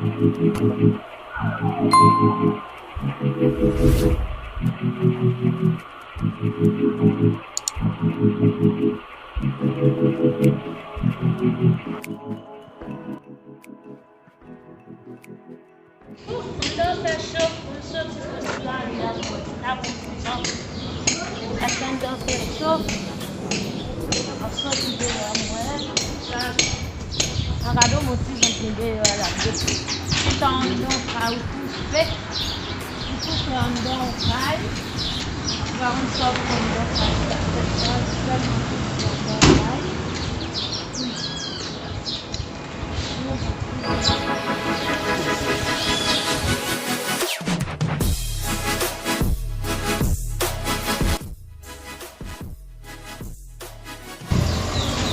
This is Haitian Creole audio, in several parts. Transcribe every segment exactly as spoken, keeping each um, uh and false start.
Andan fè cho, pou n soti sou lari a, pou n ka pran ti tan. Paske andan fè cho, m ap soti deyò a, m wè sa. An gade yon ti jan ki deyò a la. Chita andan yon kay ou toufe. Ou toufe andan yon kay. Ou pa konn sa w fè andan kay. Sa fè sa, sèlman toufe andan yon kay.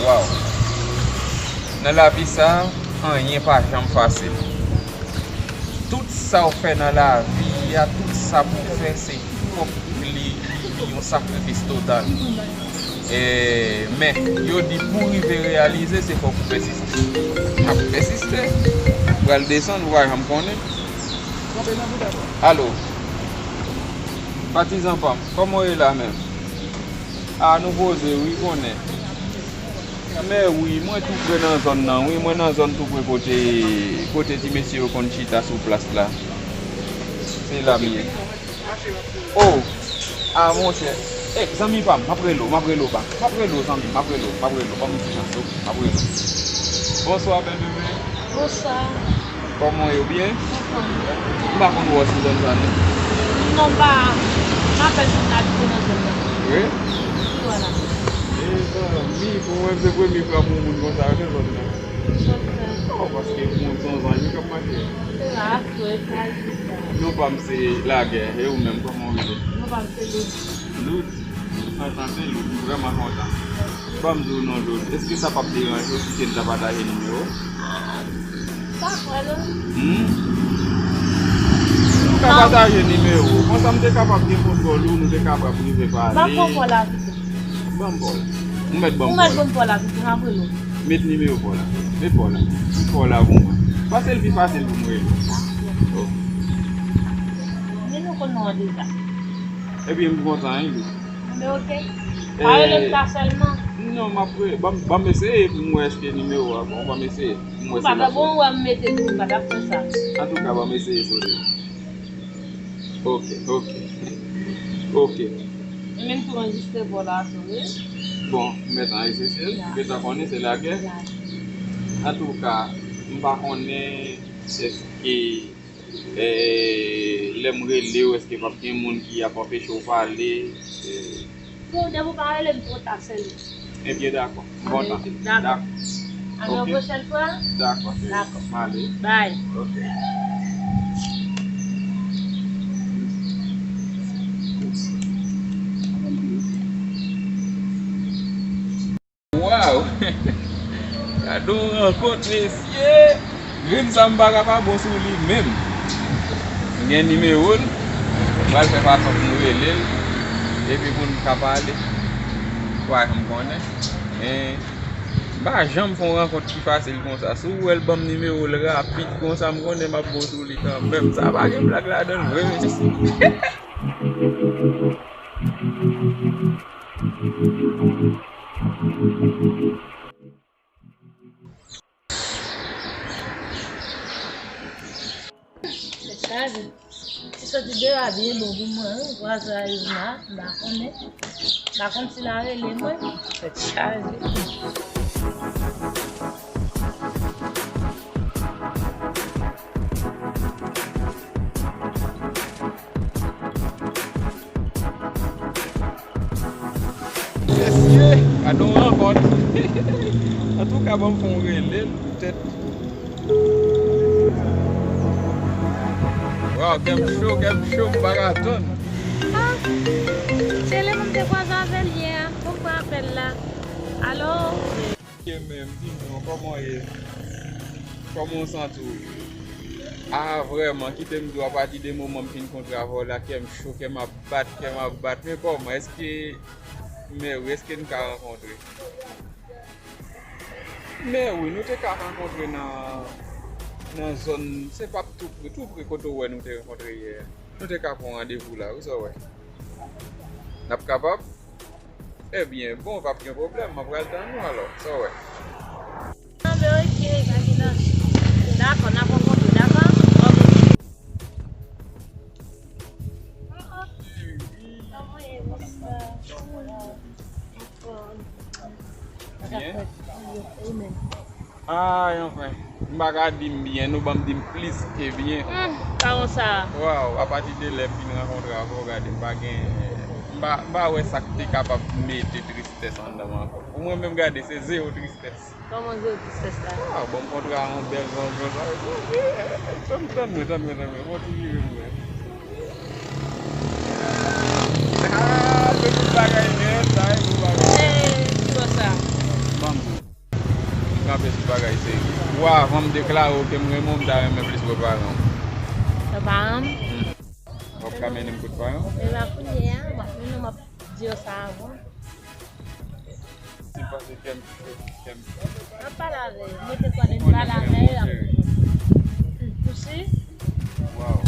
Waw! Nan lavi sa, anyen pa janm fasil. Tout sa w fè nan lavi a, tout sa pou w fè, se fòk li, li yon sakrifis total. E, men, yo di pou w rive reyalize, se fòk ou pèsiste. M ap pèsiste. Pral desann, ou pa janm konnen. Alo. Patizan pa m, kòman w ye la menm? A, nou poze wi, konnen. Men wi, mwen tou pre nan zòn nan wi, mwen nan zòn tou pre kote, kote ti mesye yo konn chita sou plas la. Se la m ye. Oh! A, monchè. Eh, zanmi pa m, m ap rele w, m ap rele w bak. M ap rele w, zanmi m, m ap rele w, m ap rele w. Ban m yon ti chans, ok? M ap rele w. Bonswa, bèl bebe. Bonswa. Kòman w ye, ou byen? Anfòm. M pa konn wè w sou zòn sa, non. Non, m pa, m apèn konn abite nan zòn nan. Wi? Wi, vwala. E, zanmi, pou mwen, se premye fwa m wè yon moun konsa nan zòn nan. Zòn nan. Oh, paske moun se yon zanj k ap mache. Se la, se sa, se sa. Non pa m se Lagè, e ou menm, kòman w rele? Non pa m se Loud. Loud? Anchante, Loud. M vrèman kontan. Ban m di w non, Loud. Èske sa p ap deranje w si ke n ta pataje nimewo? Pa kwè, non. Hmm? Nou ka pataje nimewo. Konsa m te kapab gen kontwòl ou, nou te kapab rive pale. M ap pran pa w la, pito. Ban m pa w la. Ou mèt ban m pa w la. Ou mèt ban m pa w la, pito, m ap rele w. Met nimewo pa w la. Met pa w la. Met pa w la pou mwen. Pase l pi fasil pou m rele w. Ok. Men nou konn non an deja. Ebyen, m kontan, wi. Men ok. Pa rele m sa sèlman. Non, m ap re-, ban m, ban m eseye pou m wè èske nimewo a bon. Ban m eseye pou m wè si l ap bon. Ou pa ta bon, wè m mete tou, ou pa ta fè sa. Antouka, ban m eseye sonde. Ok, ok. Ok. E menm tou anrejistre pa w la, tou, wi. Bon, m mèt anrejistre l. Ya. Ou gentan konnen se Lagè. Ya. Antouka, m pa konnen èske E, lè m rele w, èske p ap gen moun ki ap anpeche w pale? E, bon, depi w pa rele m twò ta, sèl ou. Ebyen, dakò. M kontan. Dakò. Dakò. A yon pwochèn fwa? Dakò, cheri. Dakò. M ale. Bye. Ok. Waw! Gade yon rankont, mesye! Grenn sa m pa ka pa bon sou li menm. M gen nimewo l. M pral fè fason pou m rele l. Epi pou n ka pale. Kwa m konnen. Men, m pa janm fè yon rankont ki fasil konsa. Si w wè l ban m nimewo l rapid konsa, m konnen m ap bon sou li kanmenm. Sa pa gen blag ladan l vre, mesye. Tèt chaje. Ti soti deyò a byen bon pou mwen, wi. Vwazen a Yvna, m pa konnen. M pa konn si l a rele mwen. Tèt chaje. Mesye, gade yon rankont. Antouka, ban m fè yon rele l poutèt. Waw, kè m cho, kè m cho, m pa ka tann. Ah, se lè mwen te kwaze avè l yè a, pou m pran apèl la. Alo? Ke menm, di m non, kòman w ye? Kòman w santi w? Ah, vrèman, kite m di w, apati de moman m fin kontre avè w la, kè m cho, kè m ap bat, kè m ap bat. Men kòman, èske, men wi, èske n ka rankontre? Men wi, nou te ka rankontre nan, Nan zòn, se p ap tou pre, tou pre kote w wè nou te rankontre yè a. Nou te ka pran randevou la, wi, sa w wè. N ap kapab? Ebyen, bon, p ap gen pwoblèm, m ap pral tann ou alò, sa w wè. Anben, oke, Gagina. Dakò, n ap rankontre, dakò? Oke. Kòman w ye, bonswa? Byen? Ay, anfen. M pa ka di m byen, non, ban m di m plis ke byen. Hmm, pa konsa. Waw, apati de lè m fin rankontre avè w, gade, m pa gen, m pa, m pa wè sa k te kapab mete tristès anndan m ankò. Pou mwen menm, gade, se zewo tristès. Kòman zewo tristès la? Ah, bon, m kontre a yon bèl zanzan sa. Tann, tann mwen, tann mwen, tann mwen. Bon, ti vire mwen. Ah, se tout bagay nèt, sa, e tout bagay. Eh, ki bò sa? Ban m di w. Kanpe sou bagay serye. Ou avan m deklare w ke m renmen w, m ta renmen plis wè paran w. Wè paran m? Hmm. W ap ka mennen m kot paran w? E pa kounye a, m ap mennen w, m ap di yo sa avan. Si pase kè m, kè m. N ap pale avè yo. Mete kò nan pale avè yo. Ou si? Waw.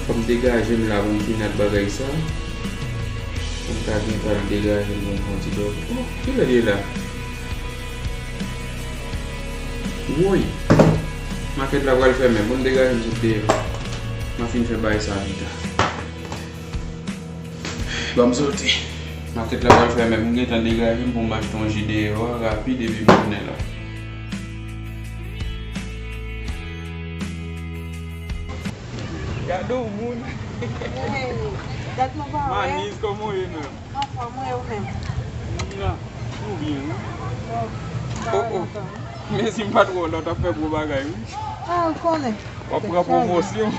Fò m degaje m la pou m fini ak bagay sa. Pou m ta gen tan degaje m pou m fè yon ti dòmi. Oh, kilè l ye la? Woy! Makèt la pral fèmen. Pou m degaje m sot deyò. M a fin fè bagay sa pita. Ban m soti. Makèt la pral fèmen. M gentan degaje m pou m achte yon ji deyò a rapid epi m tounen la. Gade yon moun. Hey, dat nou pa wè. Maniz, kòman w ye menm? Anfòm, wi, ou menm? M la, ou byen, wi. Bon, m pa wè lontan, wi. Men si m pa t wè w la, w t ap fè gwo bagay, wi. Ah, ou konnen. W ap pran pwomosyon.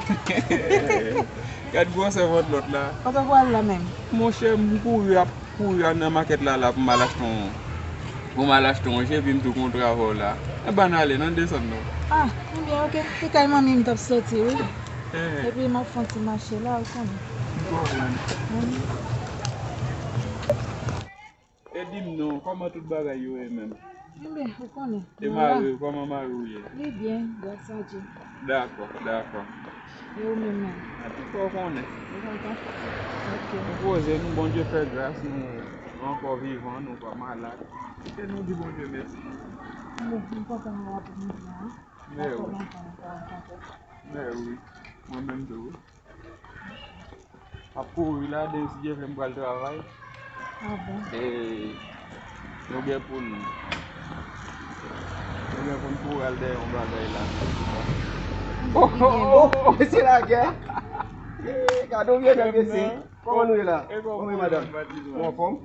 Gad gwosè vant lòt la. Kote w pral la menm? Monchè, m kouri ap kouri al nan makèt la, la pou m al achte yon, pou m al achte yon ji, epi m tou kontre avè w la. Ann ale, n ann desann non. Ah, ebyen, oke. Se kay manmi m t ap soti, wi. Eh. Epi m ap fè yon ti mache la, ou konnen. M konprann. Mhm. E di m non, kòman tout bagay yo ye menm? Enben, ou konnen. E mari w, kòman mari w ye? Li byen, gras a Dye. Dakò, dakò. E ou menm menm? Antouka, ou konnen. Ou kontan? Ok. Nou poze nou, Bondye fè gras, nou ankò vivan, nou pa malad. E nou di Bondye mèsi. Bon, m kontan wè w ap vin la. Mè wi. Mè wi. Mwen menm tou. Ap kouri la, demen si Dye vle m pral travay. Ah bon? E nou gen pou n, nou gen pou n kouri al dèyè yon bagay la. Oh, oh, oh, oh, mesye lagè. Eh, gade w vye nèg mesye. Kòman nou ye la? Kòman w ye, madanm? Ou anfòm?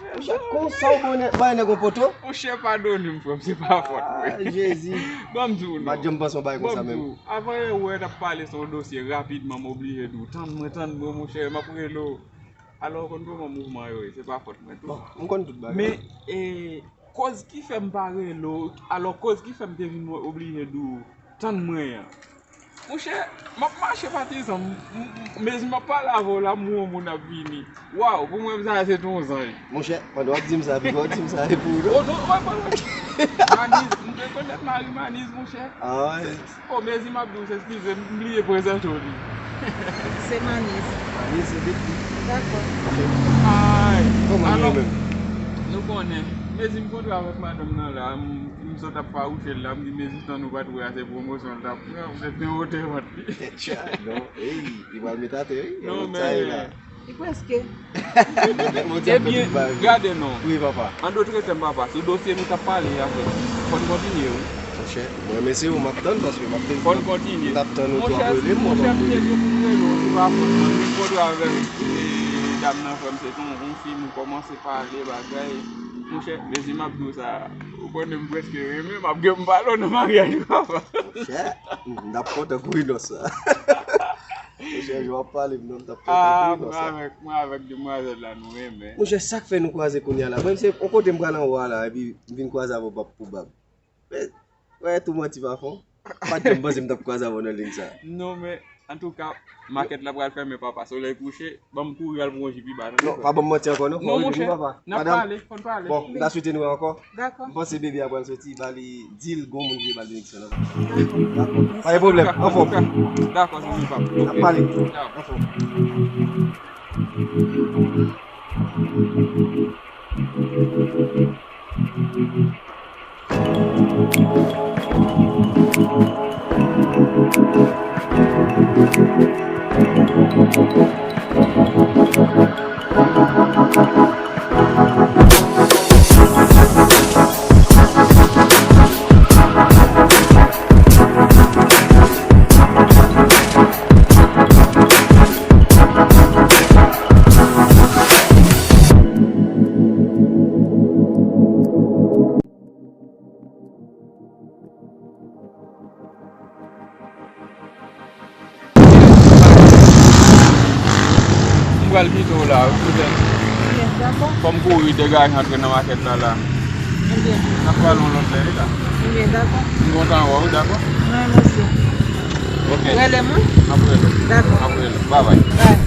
Monchè, konsa w bon nèg, bay nèg yon poto? Monchè, padone m, frè m, se pa fòt mwen. Ah, Jezi. Ban m di w non. M pa t janm panse yon bagay konsa menm. Avan yè ou wè n ap pale sou yon dosye rapidman, m oblije di w, tann mwen, tann mwen, monchè, m ap rele w. Alò, ou konn kòman mouvman yo ye, se pa fòt mwen tou. Bon, m konn tout bagay. Men, e, koz ki fè m pa rele w, alò, koz ki fè m te vin oblije di w, tann mwen an. Monchè, m ap mache patizan, m, m, mezi m ap pale avè w la, m wè yon moun ap vini. Waw, pou mwen, sa se te yon zanj. Monchè, pandan w ap di m sa, epi w di m sa, epi w... Oh, non, wè, wè, wè. Maniz, m rekonèt Marie Maniz, monchè. Ah, wè. Oh, mezi m ap di w, eskize m, m bliye prezante w li. Se Maniz. Maniz, se Betty. Dakò. Ay, kòman nou ye menm? Nou konnen. Mezi m kontre avèk madanm nan la, m, m sot ap fawouche l la, m di, mezi tan nou pa t wè a, se pwomosyon l t ap pran, se te wotè vant li. Tèt chaje, non. Ey, li pral met atè, wi. Non, men, Li prèske. Ebyen, gade non. Wi, papa. An do trete m, papa. Se dosye nou t ap pale a, frè. Fò n kontinye, wi. Monchè, mwen, mesye, ou m ap tann, paske m ap tann. Fò n kontinye. M t ap tann ou tou ap rele m, monchè, m te di pou m rele w, se pa fòt mwen. M kontre avèk, e, dam nan, frè m, se yon, yon fi, nou kòmanse pale, bagay. Monchè, mezi m ap di w sa, ou konnen m prèske renmen, m ap gen m pale w nan maryaj ou, papa. Monchè, m t ap kontan kou inòs sa. Monchè, jan w ap pale m nan, m t ap kontan pou inòs sa. Ah, mwen avèk, mwen avèk demwazèl la, nou renmen. Monchè, sa k fè nou kwaze kounye a la? Mwen, se yon kote m pral anwo a la, epi m vin kwaze avè w, p ap pwobab. Men, wè, tou manti pa fon. Pa t janm panse m t ap kwaze avè w nan liy sa. Non, men, antouka, makèt la pral fèmen, papa. Solèy kouche, ban m kouri al pran yon ji pi ba, non? Non, pa ban m manti ankò, non. Non, monchè, n ap pale, fò n pale. Bon, m ta swete nou wè ankò. Dakò. M panse bebe a pral soti, ba li, di l gon moun ki ba l benediksyon nan. Dakò. Pa gen pwoblèm, anfòm. Dakò, se papa. N ap pale. Anfòm. M pral kite w la, wi, poutèt. Byen, dakò. Fò m kouri degaje antre nan makèt la, la. Ebyen. N ap pale yon lòt lè, wi, la. Ebyen, dakò. M kontan wè w, wi, dakò? Mwen, mèsi. Ok. Rele m, wi. M ap rele w. Dakò. M ap rele w. Babay. Bay.